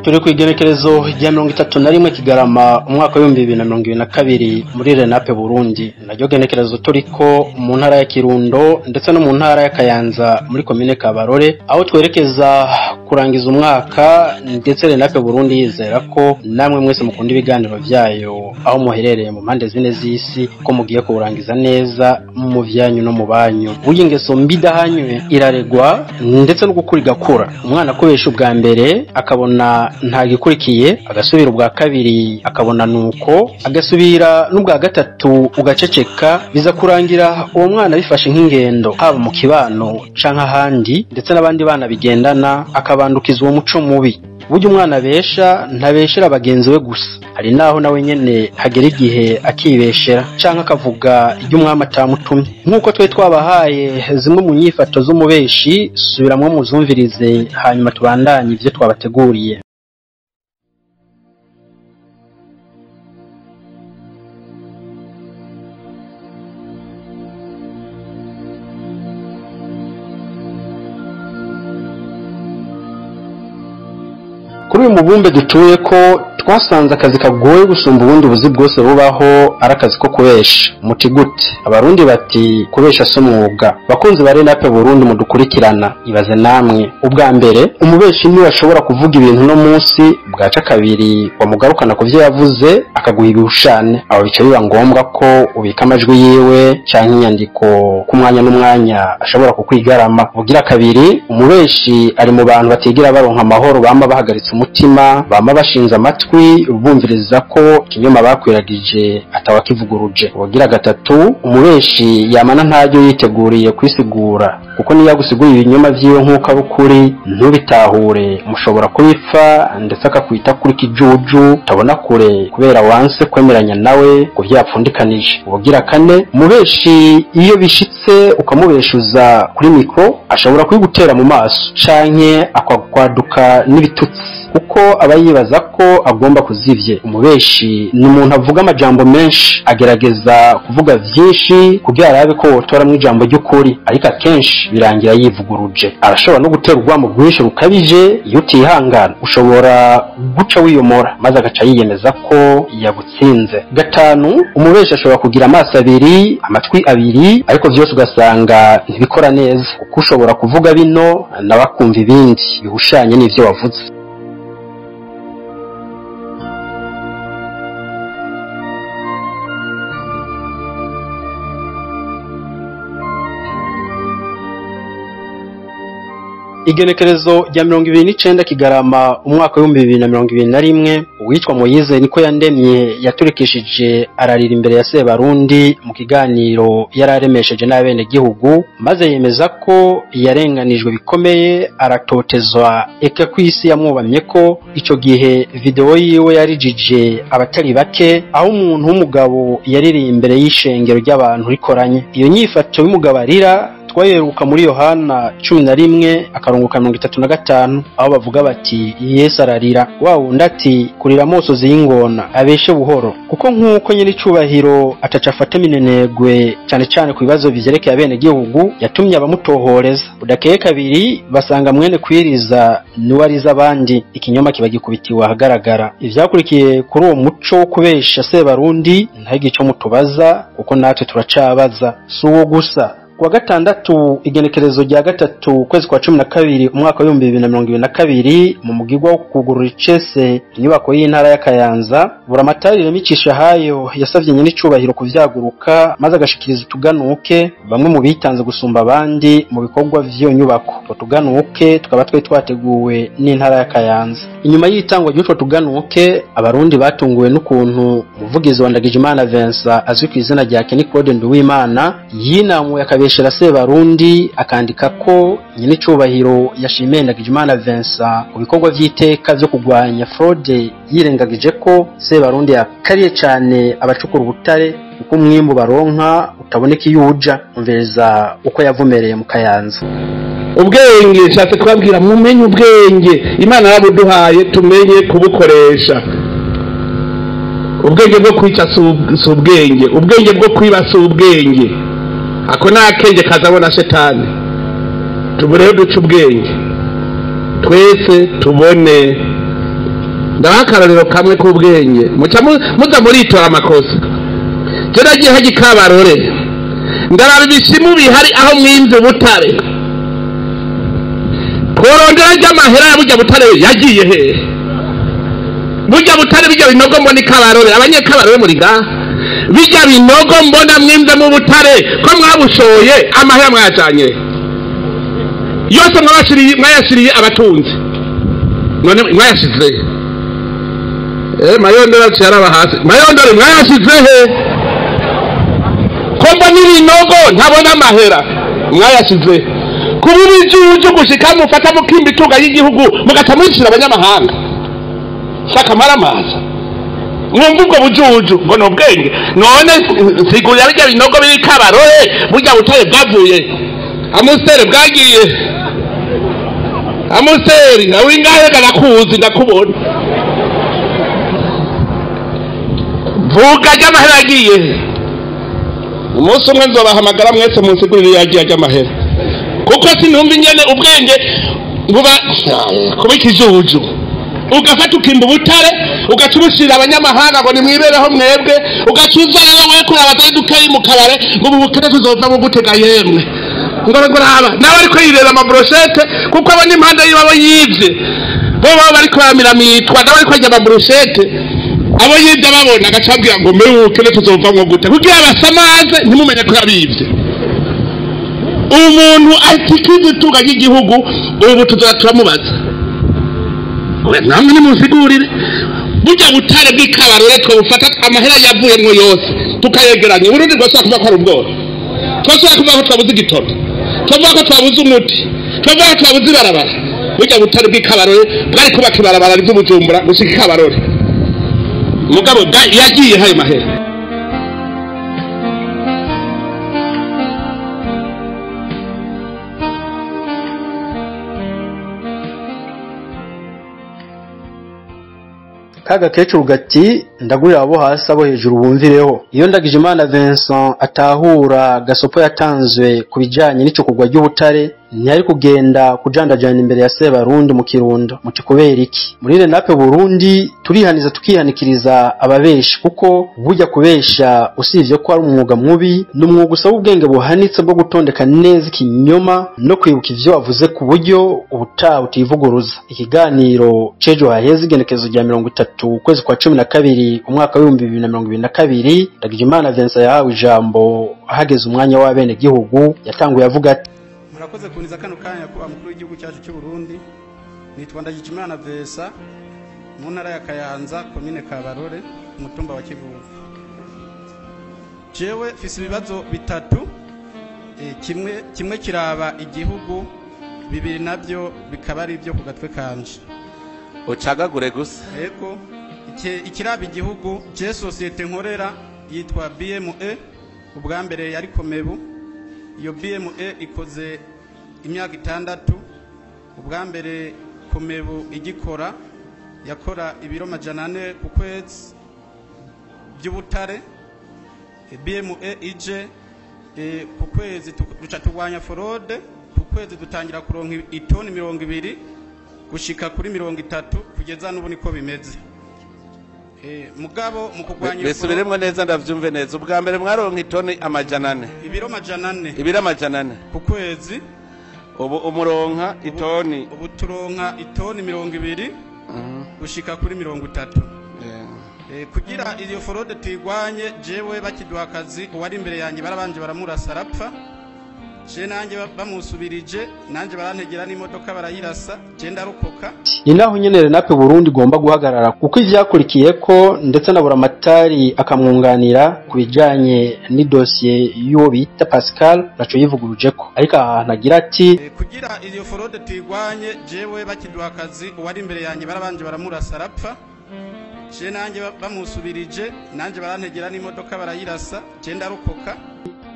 Turi ku igenekerezo rya 31 Kigarama umwaka wa 2022 muri Renape Burundi. Naryo genekerezo turiko mu ntara ya Kirundo ndetse no mu ntara ya Kayanza muri komine Kabarore, aho twerekeza kurangiza umwaka, ndetse Renape Burundi yizera ko namwe mwese mukunda ibiganiro vyayo aho muherereye mu mpande zine z'isi ko mugiye kurangiza neza mu vyanyu no mu banyu. Burya ingeso mbi idahanywe iraregwa ndetse no gukura igakura. Umwana akubesha ubwa mbere akabona ntagikurikiye, agasubira ubwa kabiri akabona nuko, agasubira n'ubwa gatatu ugaceceka, biza kurangira uwo mwana bifashe nk'ingendo haba mu kibano canke ahandi, ndetse n'abandi bana bigendana akabandukiza uwo muco mubi. Burya umwana abesha ntabeshera bagenzi we gusa, hari naho nawe nyene hagera igihe akibeshera canke akavuga ibyo umwami atamutumye. Nk'uko twe twabahaye zimwe mu nyifato z'umubeshi, subiramwo muzumvirize hanyuma tubandanye ivyo twabateguriye. Kuri uyu mubumbe dutuye ko twasanze akazi kagoye gusumba ubundi buzi bwose bubaho ari akazi ko kubesha. Muti gute? Abarundi bati kubesha si umwuga. Bakunzi ba Renape Burundi mudukurikirana, ibaze namwe. Ubwa mbere, umubeshi niwe ashobora kuvuga ibintu no munsi, bwaca kabiri wamugarukana ku vyo yavuze akaguha ibihushane. Aho bica biba ngombwa ko ubika amajwi yiwe canke inyandiko ku mwanya n'umwanya ashobora kukwigarama. Bugira kabiri, umubeshi ari mu bantu batigira baronka amahoro, bama bahagaritse umutima, bama bashinze amatwi bumviriza ko ikinyoma bakwiragije atawakivuguruje. Ubugira gatatu, umubeshi yamana ntaryo yiteguriye kwisigura, kuko niyo yagusiguriye ibinyoma vyiwe nk'uko ari ukuri ntubitahure, mushobora kubipfa ndetse akakwita kuri kijuju utabona kure kubera wanse kwemeranya nawe ku vyo yapfundikanije. Ubugira kane, umubeshi iyo bishitse ukamubeshuza kuri mikro ashobora kwigutera mu maso canke akakwaduka n'ibitutsi, kuko aba yibaza ko agomba kuzivye. Umubeshi ni umuntu avuga amajambo menshi, agerageza kuvuga vyinshi kugira arabe ko wotoramwo ijambo ry'ukuri, ariko akenshi birangira yivuguruje. Arashobora no gutera urwamo rwinshi rukabije, iyo utihangana ushobora guca wiyomora maze agaca yiyemeza ko yagutsinze. Gatanu, umubeshi ashobora kugira amaso abiri, amatwi abiri, ariko vyose ugasanga ntibikora neza, kuko ushobora kuvuga bino nawe akumva ibindi bihushanye n'ivyo wavuze. Igenekerezo rya 29 Kigarama umwaka wa 2021, uwitwa Moyize niko yandemye yaturikishije ararira imbere ya Sebarundi mu kiganiro yararemesheje n'abene gihugu, maze yemeza ko yarenganijwe bikomeye aratotezwa eka kwisi yamwubamye ko ico gihe video yiwe yarijije abatari bake, aho umuntu w'umugabo yaririye imbere y'ishengero ry'abantu rikoranye. Iyo nyifato y'umugabo arira twayeruka muri Yohana 11 akarongo ka 35, aho bavuga bati Yesu ararira. Wa wundi ati kurira mosozi y'ingona abeshe buhoro, kuko nkuko nyiri icubahiro ataca afata minenegwe cyane cyane ku bibazo bivyerekeye abene gihugu, yatumye abamutohoreza. Budakeye kabiri basanga mwene kwiriza niwe ariza abandi, ikinyoma kiba gikubitiwe ahagaragara. Ivyakurikiye kuri uwo muco wo kubesha Sebarundi ntagico mutubaza, kuko natwe turacabaza. Si uwo gusa. Kuwa gatandatu igenekerezo rya 3 kwezi kwa 12 umwaka wa 2022, mu mugigwa wo kugurura icese inyubako y'intara ya Kayanza, Buramatari Remicisha Hayo yasavye nyene icubahiro kuvyaguruka maze agashikiriza utuganuke bamwe mu bitanze gusumba abandi mu bikorwa vy'iyo nyubako. Utwo tuganuke tukaba twari twateguwe n'intara ya Kayanza. Inyuma y'itangwa ry'utwo tuganuke, abarundi batunguwe n'ukuntu umuvugizi wa Ndagijimana Vincent azwi ku izina rya Kenny Claude Nduwimana yinamuye akabeshera Sebarundi, akandika ko nyene icubahiro yashimiye Ndagijimana Vincent ku bikorwa vy'iteka vyo kugwanya fraude, yirengagije ko Sebarundi yakariye cane abacukura ubutare kuko umwimbu baronka utaboneka iyo uja. Umviriza uko yavumereye mu Kayanza. Ubwenge nshatse kubabwira, mumenye ubwenge Imana yarabuduhaye, tumenye kubukoresha. Ubwenge bwo kwica si ubwenge, ubwenge bwo kwiba si ubwenge. Ako ni akenge kazabona shetani. Tubureho duca ubwenge twese tubone Ndabaha akarorero kamwe k'ubwenge, muca muza muritora amakosa. Je nagiye hajya Ikabarore, ndaraba ibisimu bihari aho mwimvye ubutare, tworondera ry'amahera ya burya butare yagiye hehe? Burya butare, bijya binogo mbona Ikabarore, abanyekabarore muri ngaha, bijya binogo mbona mwimvye mu butare, ko mwabushoye, amahera mwayajanye yose, mwayashiriye abatunzi, none mwayashize he? Mayondore aciye araba hasi. Mayondore, mwayashize he? Ko mbona ibinogo ntabona amahera, mwayashize? Kuba ibijuju gushika mufata mukimba itunga y'igihugu, mugaca muyishira abanyamahanga, sakamaramaza. Mwumva ubwo bujuju ngo ni ubwenge? None nsigurira, bijya binogo biri Kabarore, burya butare bwavuye amusere, bwagiye amuseri awingahe? Ndakuzi, ndakubona, vuga ry'amahera yagiye. Umunsi umwe nzobahamagara mwese munsigurire yagiye ry'amahera, kuko sinumva ingene ubwenge buba kuba ikijuju, ugafata ukimba ubutare, ugaca ubushira abanyamahanga ngo nimwibereho mwebwe, ugaca uza rero we kuraba dore dukeyi mu kabare ngo ubu bukene tuzovamo gutega. Yemwe, ngo raba nawe ariko yirera amabroshete, kuko abona impande yiwe abo yivye bo baba bariko bamiramitwa, nawe ariko arya amabroshete, abo yivye babona, agaca ababwira ngo mbe ubukene tuzovamwo gute, kugira abasamaze ntimumenye ko yabivye. Umuntu atikiza itunga ry'igihugu, ubu tuzoza turamubaza. Namwe nimusigurire burya butare bw'Ikabarore, twabufata amahera yavuyemwo yose tukayegeranya, Uburundi bwashobora kuvuga ko ari ubworo? Twashobora kuvuga ko twabuze igitoro? Twavuga ko twabuze umuti? Twavuga ko twabuze ibarabara? Burya butare bw'Ikabarore bwari kubaka ibarabara ry'Ubujumbura gushika Ikabarore, mugabo yagiye hayo mahera. Kaga kecuru gati ndagurira abo hasi, abo hejuru bumvireho. Iyo Ndagijimana Vincent atahura gasopo yatanzwe ku bijanye n'icukurwa ry'ubutare, ntiyari kugenda kujandajana imbere ya Sebarundi mu Kirundo. Muti kubera iki? Muri Renape Burundi turihaniza, tukihanikiriza ababeshi, kuko burya kubesha, usivye ko ari umwuga mubi, ni umwuga usaba ubwenge buhanitse bwo gutondeka neza ikinyoma no kwibuka ivyo wavuze ku buryo ubutaha utivuguruza. Ikiganiro c'ejo haheze, igenekerezo rya 30 ukwezi kwa 12 umwaka w'2022, Ndagijimana Vincent yahawe ijambo hageze umwanya w'abenegihugu. Yatanguye avuga ati: Murakoze kuniza kano kanya kuba mukuru w'igihugu cyacu cy'u Burundi. Nitwa Ndagijimana Vincent, mu ntara ya Kayanza, komine Kabarore, umutumba wa Kivuvu. Jewe mfise ibibazo bitatu, kimwe kiraba igihugu, bibiri nabyo bikaba ari ibyo ku gatwe kanje. Ucagagure gusa. Yego, ikiraba igihugu, je sosiyete nkorera yitwa BME, ubwa mbere yari Komebu. Iyo BME ikoze imyaka 6. Ubwa mbere Komebu igikora yakora ibiro 400 ku kwezi by'ubutare. BME ije, ku kwezi duca turwanya fraude, ku kwezi dutangira kuronka itoni 20 gushika kuri 30, kugeza n'ubu niko bimeze. Mugabo mu kurwanya Bisubiremwo neza ndavyumve neza. Ubwa mbere mwaronka itoni 400? Ibiro 400. Ibiro 400 ku kwezi. Ubu umuronka itoni? Ubu turonka itoni 20 gushika kuri 30. Kugira iyo fraude tuyigwanye, jewe bakiduha akazi, uwari imbere yanjye barabanje baramurasa arapfa. Je nanjye bamusubirije, nanjye barantegera n'imodoka barayirasa, je ndarokoka. Ni naho nyene Renape Burundi igomba guhagarara, kuko ivyakurikiye ko ndetse na Buramatari akamwunganira ku bijanye n'idosiye y'uwo bita Pascal, naco yivugurujeko, ariko ahantu agira ati: Kugira iyo fraude tuyigwanye, jewe bakiduha akazi, uwari imbere yanjye barabanje baramurasa arapfa. Je nanjye bamusubirije, nanjye barantegera n'imodoka barayirasa, je ndarokoka.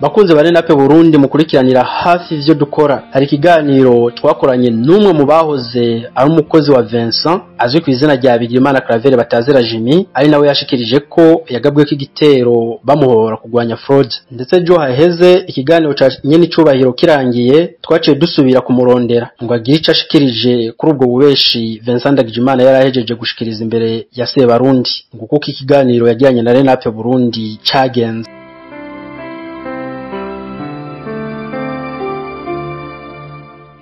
Bakunze ba Renape Burundi mukurikiranira hafi ivyo dukora, hari ikiganiro twakoranye n'umwe mu bahoze ari umukozi wa Vincent azwi ku izina rya Bigirimana Claver batazira Jimmy, ari nawe yashikirije ko yagabweko igitero bamuhora kugwanya fraud. Ndetse ejo haheze ikiganiro ca nyene icubahiro kirangiye twaciye dusubira kumurondera ngo agire ico ashikirije kuri ubwo bubeshi Vincent Ndagijimana yarahejeje gushikiriza imbere ya Sebarundi, ngo kuko ikiganiro yagiranye na Renape Burundi cagenze.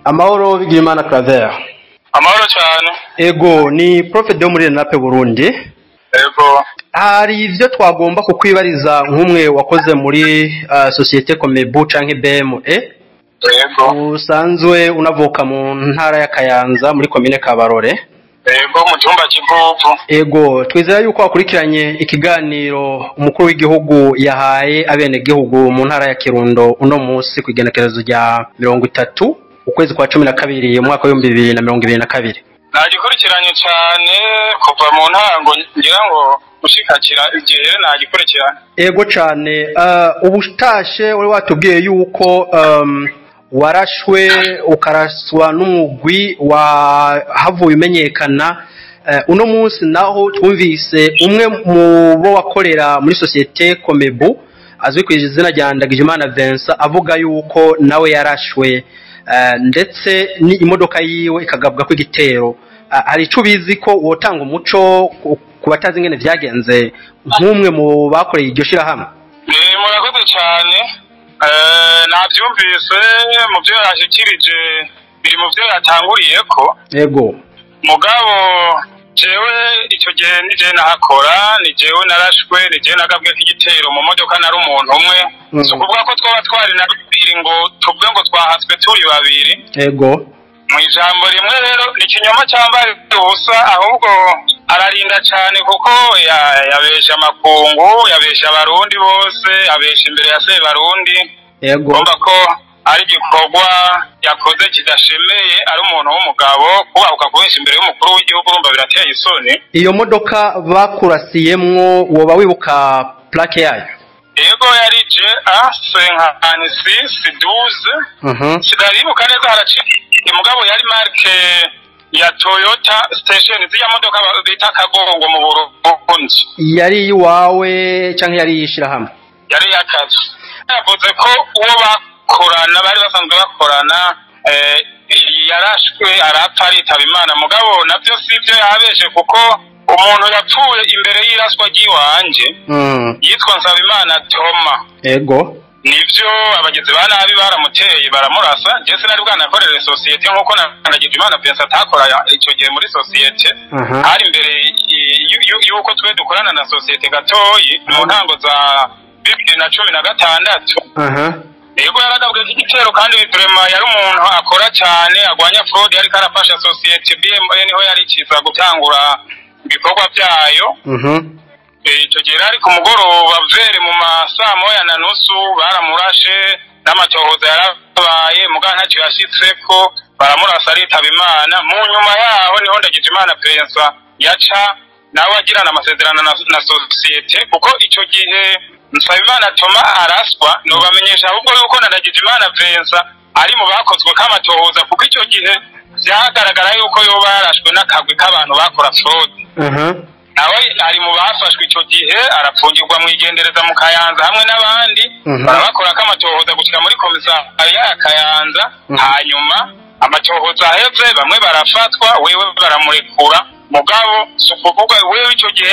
Amahoro Bigirimana Claver. Amahoro cyane. Ego, ni Prophet do muri Renape Burundi. Ego. Hari ivyo twagomba kukwibariza nk'umwe wakoze muri Société Comebu canke BME. Ego. Usanzwe unavuka mu ntara ya Kayanza muri komine Kabarore. Ego, mu cyumba cy'ivuvu. Ego, twizera yuko wakurikiranye ikiganiro umukuru w'igihugu yahaye abenegihugu mu ntara ya Kirundo uno munsi ku igenekerezo rya 30 ukwezi kwa 12 umwaka wa 2022. Nagikurikiranye cyane kuva mu ntango ngira ngo gushikakira igihe nagikurikiranye. Ego cyane. Ubutashe wari watubwiye yuko warashwe ukaraswa n'umugwi wa havuye umenyekana. Uno munsi naho twumvise umwe mu bo wakorera muri Société Comebu azwi ku izina rya Ndagijimana Vincent avuga yuko nawe yarashwe, ndetse ni imodoka yiwe ikagabwa ko igitero. Hari ico ubizi ko wotanga umuco ku batazi ingene vyagenze nk'umwe mu bakoreye iryo shirahamwe? Murakoze cyane. Navyumvise mu vyo yashikirije biri mu vyo yatanguriyeko. Yego. Mugabo jewe ico gihe nije nahakora, ni jewe narashwe, ni jewe nagabwe igitero mu modoka nari umuntu umwe. So kuvuga ko twaba twari na babiri ngo tuvuge ngo twahatswe turi babiri. Yego. Mu ijambo rimwe rero ni ikinyoma cyambaye ubusa, ahubwo ararinda cyane kuko yabesha amakungu, yabesha abarundi bose, abesha imbere ya Sebarundi. Yego. Ngomba ko ari igikorwa yakoze kidashemeye, ari umuntu w'umugabo kubahuka kubesha imbere y'umukuru w'igihugu, urumva birateye isoni. Iyo modoka bakurasiyemwo woba wibuka plaque yayo? Yego, yari JA 56 12. Sinaribuka neza, haraciye mugabo yari marke ya Toyota Station, ziriya modoka bita Kagongo mu Burundi. Yari iwawe canke yari yishirahamwe? Yari yakazi. Yavuze ko uwo bakorana bari basanzwe bakorana yarashwe arapfa aritaba Imana, mugabo navyo sivyo yabeshe kuko umuntu yapfuye imbere y'iraswa ry'iwanje yitwa Nsabimana Toma. Ego. Nivyo abagizi ba nabi baramuteye baramurasa. Je sinari bwanakorere societe nkuko Ndagijimana Vincent atakora ico gihe muri societe. Hari imbere yuko twe dukorana na societe gatoyi mu ntango za 2016. Yego, yaragabwe igitero kandi vraiment yari umuntu akora cyane agwanya fraud, yariko arafasha societe BMA niho yari ikiza gutangura ibikorwa byayo. Ico gihe ari ku mugoroba vere mu masaa 1:30 baramurashe, n'amatohoza yarabaye muga ntacyo yashitseko, baramurasa aritaba Imana. Mu nyuma yaho niho Ndagijimana Vincent yaca nawe agirana amasezerano na societe, kuko ico gihe Nsabimana Toma araswa nobamenyesha ahubwo yuko na Ndagijimana Vincent ari mu bakozwe k'amatohoza, kuko ico gihe vyagaragara yuko yoba yarashwe n'akagwi k'abantu bakora fraud. Nawe ari mu bafashwe ico gihe, arapfungirwa mu igendereza mu Kayanza hamwe n'abandi, barabakora k'amatohoza gushika muri komisariya ya Kayanza. Hanyuma amatohoza aheze bamwe barafatwa, wewe baramurekura. Mugabo si ukuvuga wewe ico gihe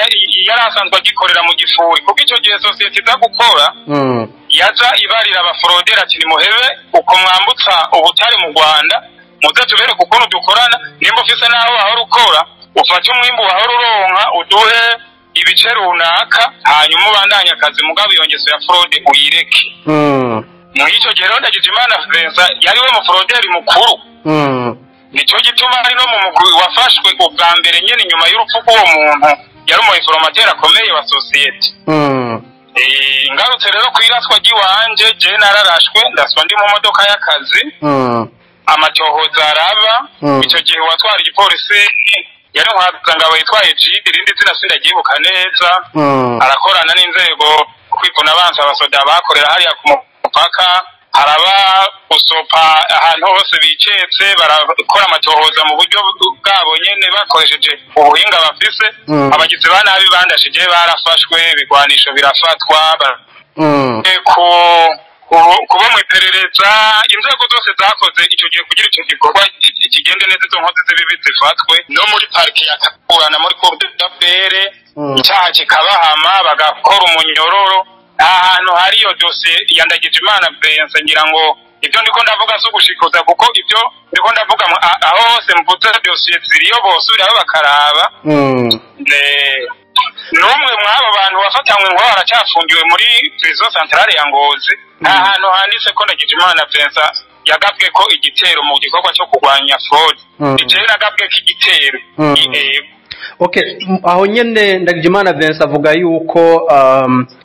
yari asanzwe agikorera mu gifuri, kuko ico gihe sosiyete iza gukora yaza ibarira abaforodera ati nimuhebe uko mwambutsa ubutare mu Rwanda, muze tubereke ukuntu dukorana, nimba ufise n'aho wahora ukora ufate umwimbu wahora uronka uduhe ibice runaka, hanyuma ubandanye akazi, mugabo iyo ngeso ya fraude uyireke. Muri ico gihe rero Ndagijimana Vincent yari we muforoderi mukuru. Nico gituma ari no mu mugwi wafashwe ubwa mbere nyene inyuma y'urupfu rw'uwo muntu yari umu informateur akomeye wa societe. Ngarutse rero kwiraswa ry'iwanje, je nararashwe ndaswa ndi mu modoka y'akazi. Amatohoza araba. Ico gihe watwara igipolisi yari Ntwazangabo yitwaye Jide, irindi zina sindaryibuka neza. Arakorana n'inzego kwivuna abansi abasoda bakorera hariya ku mupaka, haraba gusopa ahantu hose bicetse, barakora amatohoza mu buryo bwabo nyene bakoresheje ubuhinga bafise. Abagizi ba nabi bandashije barafashwe, ibigwanisho birafatwa, kuba mu iperereza inzego zose zakoze ico gihe kugira ico gikorwa kigende neza, izo nkozi z'ibibi zifatwe. No muri parike ya Kaburana, muri cour d'appel, icaha kikabahama bagakora umunyororo. Nta hantu hari iyo dosiye ya Ndagijimana Vincent. Ngira ngo ibyo ndiko ndavuga si ugushikuza, kuko ibyo ndiko ndavuga aho hose mvuze dosiye ziriyo, bosubirayo bakaraba. N'umwe mw'abo bantu wafatanywe ngo aracyafungiwe muri prison centrale ya Ngozi. Nta hantu handitse ko Ndagijimana Vincent yagabwe ko igitero mu gikorwa cyo kurwanya fraude. Jewe nagabwe ko igitero. Okay, aho nyene Ndagijimana Vincent avuga yuko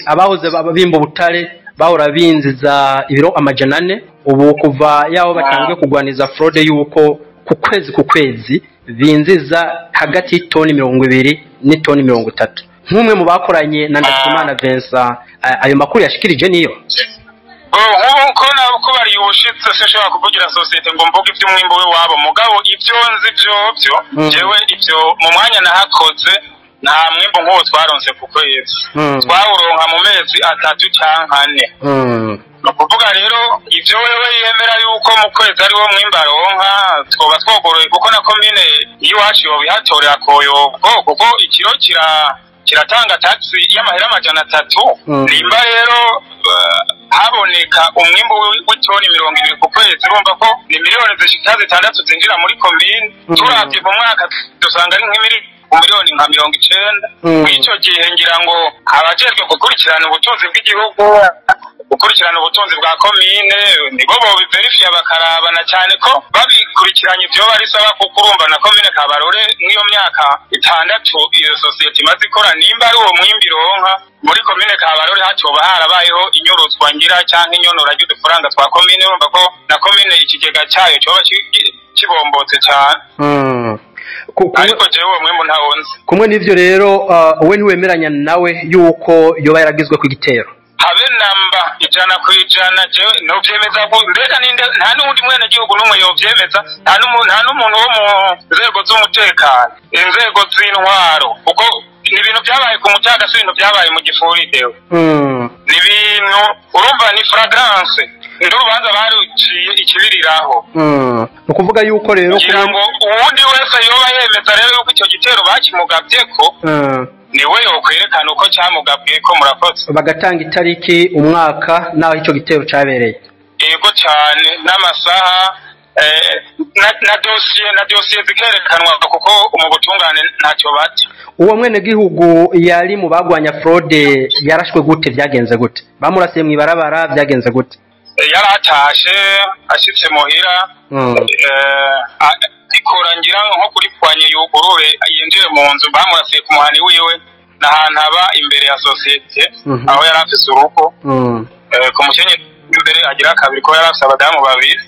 abahoze bimba ubutare bahora binziza ibiro 400, ubu kuva yaho batangiye kurwaniza fraude yuko ku kwezi ku kwezi binziza hagati y'itoni 20 n'itoni 30. Nk'umwe mu bakoranye na Ndagijimana Vincent, ayo makuru yashikirije niyo? Nkuko nako bari ubushitse, sinshobora kuvugira sosiyete ngo mvuge iby'umwimbo we wabo, mugabo ibyo nzi vyovyo, jewe ivyo mu mwanya nahakoze, nta mwimbo nk'uwo twaronse ku kwezi. Twawuronka mu mezi 3 canke 4. Ni ukuvuga rero ivyo wewe yemera yuko mu kwezi ariwo mwimbo aronka, twoba twogoroye, kuko na komine y'iwacu yobihatorera koyoko, kuko ikiro kiratanga taxi y'amahera 300. Nimba rero haboneka umwimbu w'itoni 20 ku kwezi, urumva ko ni miliyoni zishika 6 zinjira muri komine. Turavye mu mwaka dusanga ari nk'imiliyoni nka 90. Mw'ico gihe ngira ngo abajejwe gukurikirana ubutunzi bw'igihugu, gukurikirana ubutunzi bwa komine, nibo bobiverifiya bakarabana cyane ko babikurikiranye ivyo barisaba, kuko urumva na komine Kabarore nk'iyo myaka 6 iyo sosiyete imaze ikora, nimba ari uwo mwimbi ironka muri komine Kabarore hatoba harabayeho inyuruzwa ngira canke inyonora ry'udufaranga twa komine, urumva ko na komine ikigega cayo coba kibombotse cane. Ariko jewe uwo mwimbu ntawonzi. Kumwe n'ivyo rero, we ntiwemeranya nawe yuko yoba yaragizwe ku gitero? Habe namba, 100%. Jewe novyemeza ko mbega ninde, nta n'uwundi mwene gihugu n'umwe yovyemeza, nta n'umuntu wo mu nzego z'umutekano, inzego z'intwaro, kuko ni ibintu byabaye ku mutaga, si ibintu byabaye mu gifuridewe. Ni ibintu urumva ni fragrance, ni urubanza baruciye ikibiriraho. Ni ukuvuga yuko rero kugira ngo uwundi wese yoba yemeza rero yuko icyo gitero bakimugabye ko niwe yokwerekana uko cyamugabwiye ko. Murakoze. Bagatanga itariki, umwaka n'aho icyo gitero cyabereye. Yego cyane, n'amasaha, na dosiye zikerekanwa, kuko mu butungane ntacyo bata. Uwo mwene gihugu yari mu bagwanya fraude yarashwe gute? Byagenze gute? Bamurasiye mu ibarabara? Byagenze gute? Yaratashe, ashitse muhira, ikora ngira nko kuri pwanye yugurure yinjire mu nzu, bamurasiye ku muhani wiwe n'ahantu aba imbere ya sosiyete, aho yari afise urugo. Ku mukenye imbere agira kabiri, ko yari afise abadamu babiri.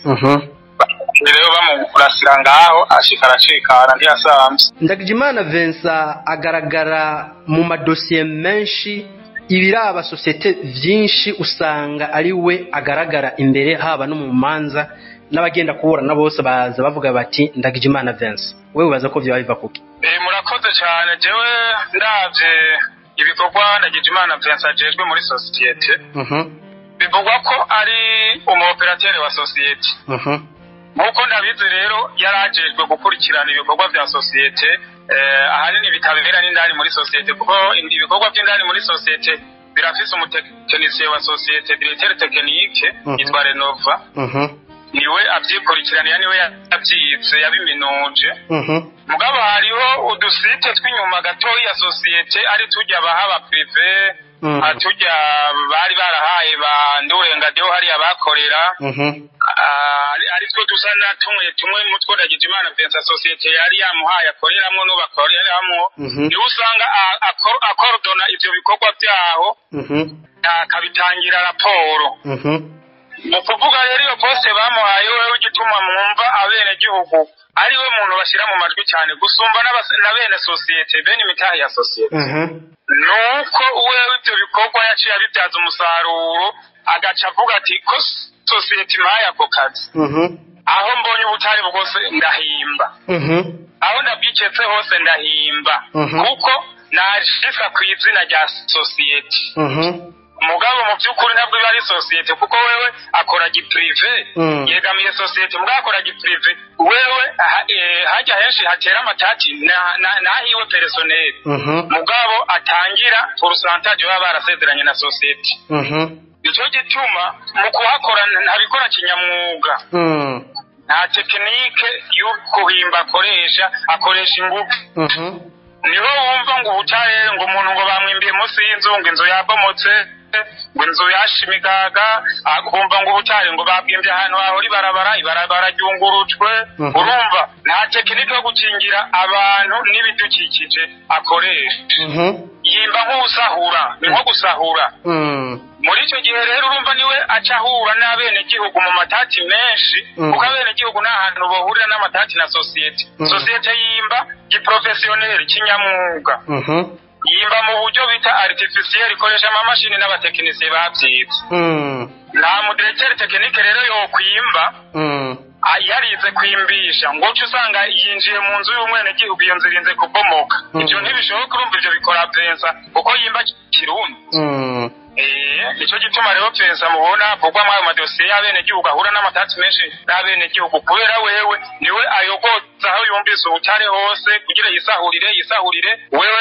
Rero bamurasira ngaho, ashika aracikana, ntiyasamvye. Ndagijimana Vincent agaragara mu madosiye menshi, ibiraba sosiyete vyinshi usanga ari we agaragara imbere, haba no mu manza, n'abagenda kuburana bose baza bavuga bati Ndagijimana Vincent. Wewe ubaza ko vyoba biva kuki? Murakoze cyane. Jewe ndavye ibikorwa Ndagijimana Vincent ajejwe muri sosiyete, bivugwa ko ari umu operateur wa sosiyete. Nkuko ndabizi rero, yarajejwe gukurikirana ibikorwa vya sosiyete, ahanini bitabera n'indani muri sosiyete, kuko ibikorwa by'indani muri sosiyete birafise umutekinisiye wa sosiyete, directeur technique, yitwa Renova, niwe avyikurikiranira, niwe yavyize, yabiminuje. Mugabo hariho udusite tw'inyuma gatoyi ya sosiyete, ari tujya baha ba privé, atujya bari barahaye ba Ndurengadeho hariya bakorera, ari two dusa na tumwe tumwe mu two Ndagijimana Vincent sosiyete yari yamuhaye akoreramwo n'ubakoreramwo, niwe usanga akordona ivyo bikorwa vyaho, akabitangira raporo. Mu kuvuga rero iyo poste bamuhaye wewe, igituma mwumva abenegihugu ari we muntu bashyira mu majwi cyane gusumba na bene sosiyete, bene imitahe ya sosiyete, nuko wewe ibyo bikorwa yaciye abibyaza umusaruro, agaca avuga ati ko sosiyete impaye ako kazi, aho mbonye ubutare bwose ndahimba, aho ndabwiketse hose ndahimba, kuko najisa ku izina rya sosiyete. Mugabo mu by'ukuri ntabwo biba ari sosiyete, kuko wewe akora giprivé, yegamiye sosiyete mugabo akora giprivé. Wewe hajya henshi hatera amatati nahiwe personnel, mugabo atangira pourcentage baba barasezeranye na sosiyete. Nicyo gituma mu kuhakora ntabikora kinyamwuga, nta technique yo kuhimba akoresha, akoresha ingufu. Niho wumva ngo ubutare, ngo umuntu ngo bamwimbiye munsi y'inzu, ngo inzu yabomotse, ngo inzu yashimigaga, akumva ngo ubutare ngo babwimbye ahantu hahora ibarabara, ibarabara ryungurujwe. Urumva nta technique yo gukingira abantu n'ibidukikije akoresha, yimba nk'usahura, ni nko gusahura. Muri icyo gihe rero urumva niwe aca ahura n'abenegihugu mu matati menshi, kuko abenegihugu nta hantu bahurira n'amatati na sosiyete. Sosiyete yimba giprofessionnel, kinyamwuga, yimba mu buryo bita artificiel, ikoresha amamashini n'abatekinisiye babyize. Nta mudirecteur technique rero yokwimba yarize kwimbisha ngo uce usanga yinjiye mu nzu y'umwenegihugu, iyo nzu irinze kubomoka. Ibyo ntibishoboka. Urumva ibyo bikora Vincent kuko yimba kirundi. Nicyo gituma rero Vincent mubona avugwa muri ayo madosiye y'abenegihugu, ahura n'amatati menshi n'abenegihugu, kubera wewe niwe ayogoza aho yumvise ubutare hose kugira yisahurire, yisahurire. Wewe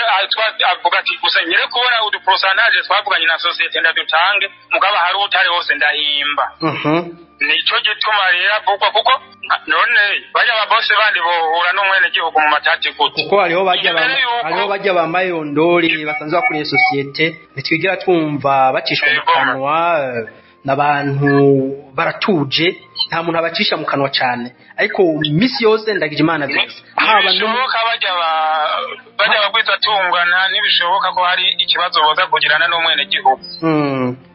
avuga ati gusa nyere kubona udupourcentage twavuganye na sosiyete ndadutange, mugabo hari ubutare hose ndahimba. Nicyo gituma rero avugwa, kuko none bajya ababose bandi bohura n'umwenegihugu mu matati gute? Kuko hariho bajya bambaye yondori basanzwe bakuriye sosiyete, ntitwigera twumva bacishwa mu kanwa n'abantu, baratuje, nta muntu abacisha mu kanwa cyane. Ariko misi yose Ndagijimana Vincent haba ntibishoboka, bajya bagwita tungana, ntibishoboka ko hari ikibazo boza kugirana n'umwenegihugu,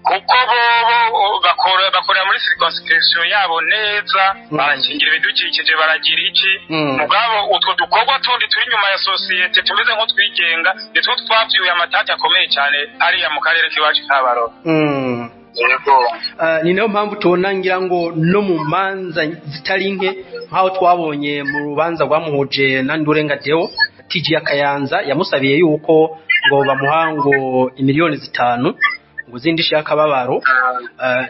kuko bobo bakorera muri circonscription yabo neza, barakingira ibidukikije, baragira iki. Mugabo utwo dukorwa tundi turi inyuma ya sosiyete tumeze nk'utwigenga nitwo twavyuye amatati akomeye cyane hariya mu karere k'iwacu kabarora. Ni nayo mpamvu tubona ngira ngo no mu manza zitari nke, nk'aho twabonye mu rubanza rwamuhuje na Ndurenga Deo TG ya Kayanza, yamusabiye yuko ngo bamuha ngo 5 miliyoni ngo zindishe y'akababaro.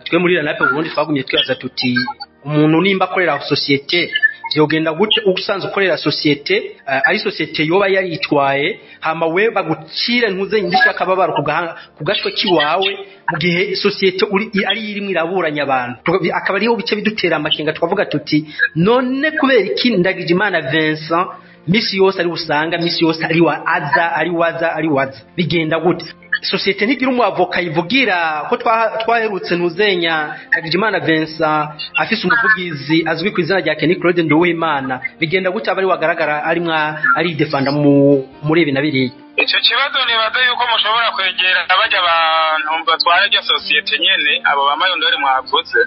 Twe muri RENAPE Burundi twagumye twibaza tuti umuntu nimba akorera sosiyete vyogenda gute? Usanzwe ukorera sosiyete, ari sosiyete yoba yaritwaye, hama we bagucire ntuze indishyi y'akababaro ku gashwe kiwawe, mu gihe sosiyete uri ari irimwo iraburanya abantu. Akaba ariho bice bidutera amakenga, tukavuga tuti none kubera iki Ndagijimana Vincent misi yose ari usanga, misi yose ari wa aza, ari waza, ari waza, bigenda gute? Sosiyete ntigira umwavoka yivugira? Ko twaherutse ntuzenya Ndagijimana Vincent afise umuvugizi azwi ku izina rya Kenny Claude Nduwimana, bigenda gute aba ari wagaragara ari mwa ari defanda muri ibi na biriya? Icyo kibazo nibaza yuko mushobora kwegera bajya abantu batwara iryo sosiyete nyene, abo bamayondori mwavuze,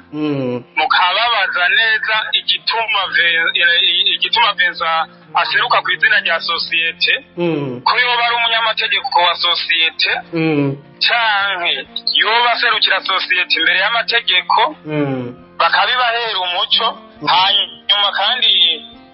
mukababaza neza igituma Vincent aseruka ku izina rya sosiyete, ko yoba ari umunyamategeko wa sosiyete canke yoba aserukira sosiyete imbere y'amategeko, bakabibahera umuco. Hanyuma kandi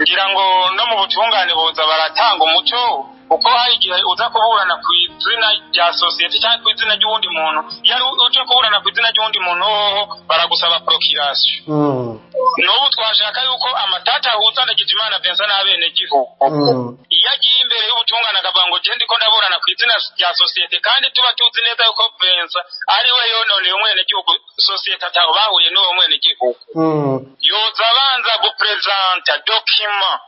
ngira ngo no mu butungane boza baratanga umuco, kuko hari igihe uza kuburana ku izina rya sosiyete cyangwa ku izina ry'uwundi muntu. Iyo ari uje kuburana ku izina ry'uwundi muntu hoho baragusaba procuration. N'ubu twashaka yuko amatati ahuza Ndagijimana Vincent n'abenegihugu, iyo agiye imbere y'ubutungane akavuga ngo je ndiko ndaburana ku izina rya sosiyete, kandi tuba tuzi neza yuko Vincent ari we yononeye umwenegihugu, sosiyete ataho bahuye n'uwo mwenegihugu, yoza abanza gupresenta document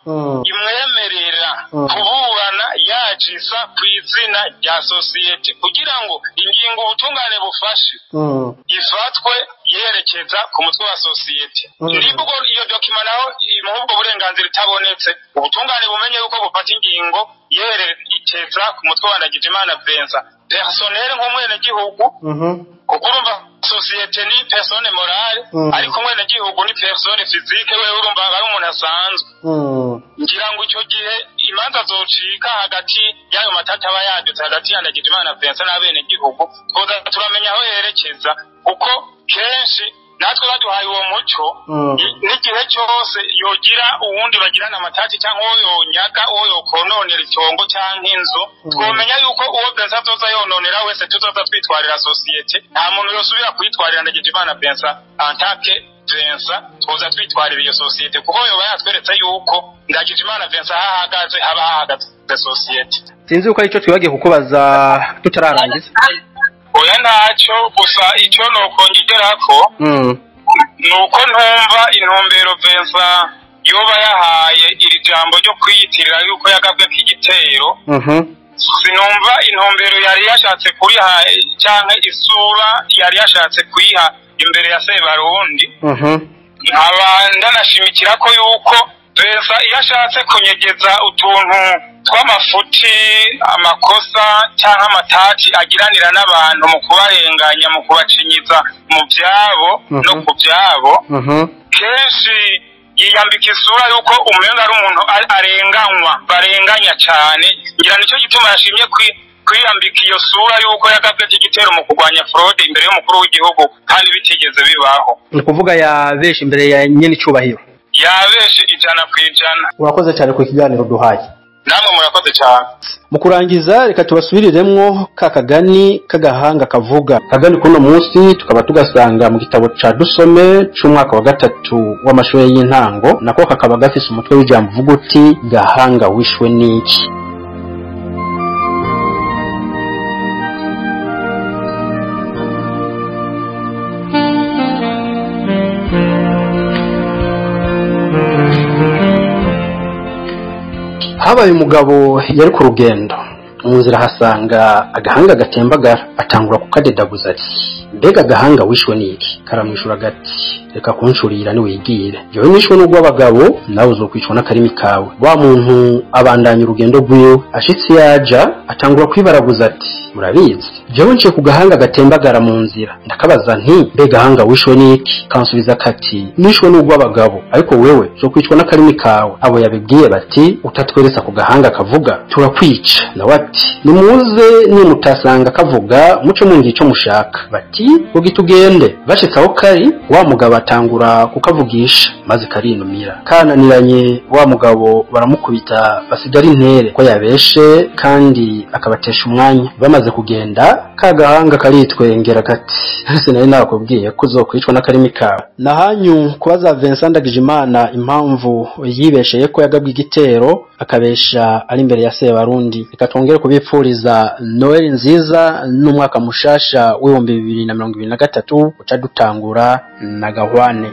imwemerera kuburana yajisa ku izina rya sosiyete, kugira ngo ingingo ubutungane bufashe ifatwe yerekeza ku mutwe wa sosiyete. Nibwo iyo document naho imuha ubwo burenganzira itabonetse, ubutungane bumenye yuko bufata ingingo yerekeza ku mutwe wa Ndagijimana Vincent personnel nk'umwenegihugu, kuko urumva Sosiyete ni personne morale, ariko umwenegihugu ni personne physique, wewe urumva ari umuntu asanzwe. Ngira ngo icyo gihe imanza zocika hagati y'ayo matata aba yadutse hagati ya Ndagijimana Vincent n'abenegihugu, twoza turamenya aho yerekeza, kuko kenshi natwe baduhaye uwo muco, n'igihe cyose yogira uwundi bagirana amatati cyangwa uwo yonyaga, uwo yokononera itongo cyangwa inzu, twomenya yuko uwo Vincent azoza yononera wese tuzoza twitwarira sosiyete. Nta muntu yosubira kwitwarira Ndagijimana Vincent antake Vincent, twoza twitwarira iyo sosiyete, kuko yoba yatweretse yuko Ndagijimana Vincent ahahagaze haba hahagaze sosiyete. Sinzi uko aricyo twibagiye kukubaza tutararangiza. Oya ntacyo, gusa icyo nokongerako nuko ntumva intumbero Vincent yoba yahaye iri jambo ryo kwiyitirira yuko yagabwe k'igitero. Sinumva intumbero yari yashatse kuriha canke isura yari yashatse kuyiha imbere ya Sebarundi. Nkaba ndanashimikira ko yuko Vincent iyo ashatse kunyegeza utuntu tw'amafuti, amakosa cyangwa amatati agiranira n'abantu mu kubarenganya, mu kubacinyiza mu byabo no ku byabo, kenshi yiyambika isura yuko umenga ari umuntu arenganywa, barenganya cyane. Ngira nicyo gituma yashimye kwiyambika iyo sura yuko yagabwe igitero mu kurwanya fraude imbere y'umukuru w'igihugu, kandi bitigeze bibaho. Ni kuvuga yabesha imbere ya nyene icubahiro, yabeshe 100%. Urakoze cyane ku kiganiro duhaye. Namwe murakoze cyane. Mu kurangiza reka tubasubiriremwo ka kagani k'agahanga kavuga. Kagani kuno munsi tukaba tugasanga mu gitabo ca Dusome c'umwaka wa 3 w'amashure y'intango, nako kakaba gafise umutwe w'ijambo uvuga uti gahanga wishwe n'iki. Habaye umugabo yari ku rugendo, mu nzira hasanga agahanga gatembagara, atangura kukadedaguza ati mbega agahanga wishwe n'iki? Karamwishura gati reka kunshurira niwigire, jewe nishwe n'urw'abagabo nawe uzokwicwa n'akarimi kawe. Wa muntu abandanya urugendo rwiwe, ashitse yaja atangura kwibaraguza ati murabizi jewe nciye ku gahanga gatembagara mu nzira, ndakabaza nti mbega gahanga wishwe n'iki? Kansubiza kati nishwe n'urw'abagabo, ariko wewe uzokwicwa n'akarimi kawe. Abo yabibwiye bati utatweresa ku gahanga kavuga turakwica. Nawe ati nimuze nimutasanga kavuga muce mungi ico mushaka. Bati ugitugende. Bashitse aho kari, wa mugabo atangura kukavugisha maze karinumira. Kananiranye wa mugabo baramukubita basigara intere ko yabeshe kandi akabatesha umwanya. Bamaze kugenda kagahanga karitwengera kati sinari nakubwiye ko uzokwicwa n'akarimi kawe. Nahanyu kubaza Vincent Ndagijimana impamvu yibesheye ko yagabwe igitero akabesha ari imbere ya Sebarundi. Reka twongere kubipfuriza Noel nziza n'umwaka mushasha w'ibihumbi 2023 uca dutangura na gahwane.